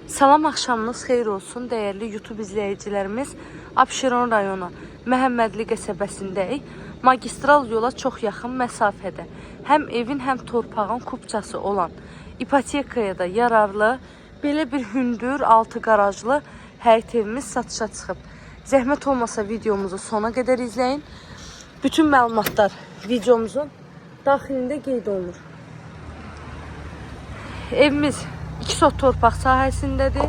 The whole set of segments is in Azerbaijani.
Salam, axşamınız xeyir olsun dəyərli YouTube izləyicilərimiz. Abşeron rayonu Məhəmmədli qəsəbəsindəyik. Magistral yola çox yaxın məsafədə həm evin, həm torpağın kupçası olan, ipotekaya da yararlı belə bir hündür, 6 qarajlı həyət evimiz satışa çıxıb. Zəhmət olmasa videomuzu sona qədər izləyin. Bütün məlumatlar videomuzun daxilində qeyd olunur. Evimiz 2 sot torpaq sahəsindədir.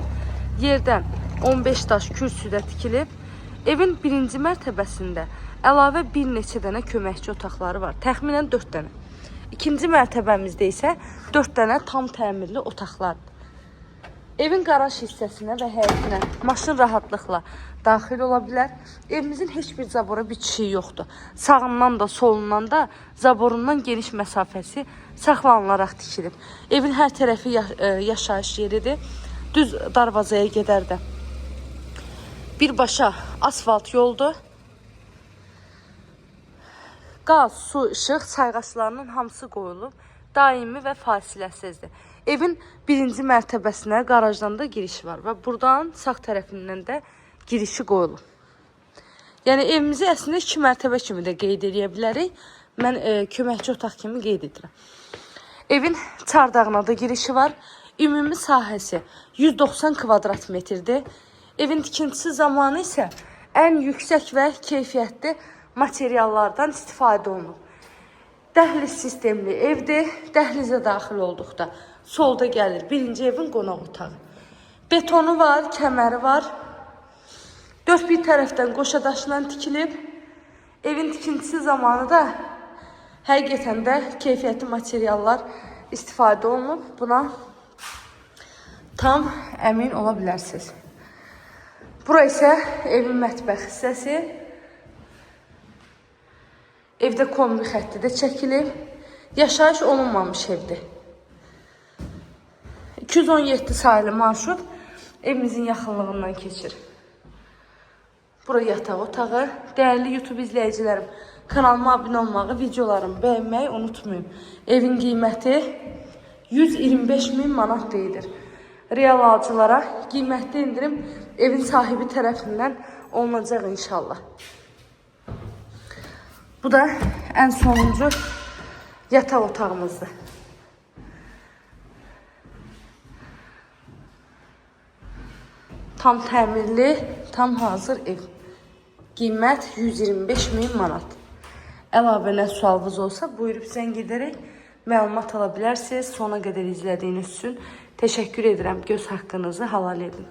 Yerdən 15 daş kürsüdə tikilib. Evin birinci mərtəbəsində əlavə bir neçə dənə köməkçi otaqları var. Təxminən 4 dənə. İkinci mərtəbəmizdə isə 4 dənə tam təmirli otaqlardır. Evin qaraj hissəsinə və həyətinə maşın rahatlıqla daxil ola bilər. Evimizin heç bir zabora bitişiyi yoxdur. Sağından da, solundan da zaborundan geniş məsafəsi saxlanılaraq tikilib. Evin hər tərəfi yaşayış yeridir. Düz darvazaya gedər də. Birbaşa asfalt yoldur. Qaz, su, işıq sayğaclarının hamısı qoyulub. Daimi və fasiləsizdir. Evin birinci mərtəbəsinə qarajdan da giriş var və buradan sağ tərəfindən də girişi qoyulub. Yəni evimizi əslində 2 mərtəbə kimi də qeyd edə bilərik. Mən köməkçi otaq kimi qeyd edirəm. Evin çardağına da girişi var. Ümumi sahəsi 190 kvadrat metrdir. Evin tikintisi zamanı isə ən yüksək və keyfiyyətli materiallardan istifadə olunub. Dəhliz sistemli evdir. Dəhlizə daxil olduqda solda gəlir birinci evin qonaq otağı. Betonu var, kəməri var. Dörd bir tərəfdən qoşa daşla tikilib. Evin tikintisi zamanı da həqiqətən də keyfiyyətli materiallar istifadə olunub. Buna tam əmin ola bilərsiniz. Bura isə evin mətbəx hissəsi. Evdə kombi xətti də çəkilib. Yaşayış olunmamış evdir. 217 sayılı marşrut evimizin yaxınlığından keçir. Bura yataq otağı. Dəyərli YouTube izləyicilərim, kanalıma abunə olmağı, videolarımı bəyənməyi unutmayın. Evin qiyməti 125 min manat deyilir. Real alıcılara qiymətli indirim evin sahibi tərəfindən olunacaq inşallah. Bu da ən sonuncu yataq otağımızdır. Tam təmirli, tam hazır ev. Qiymət 125 min manat. Əlavə nə sualınız olsa buyurub zəng edərək məlumat ala bilərsiniz. Sona qədər izlədiyiniz üçün təşəkkür edirəm. Göz haqqınızı halal edin.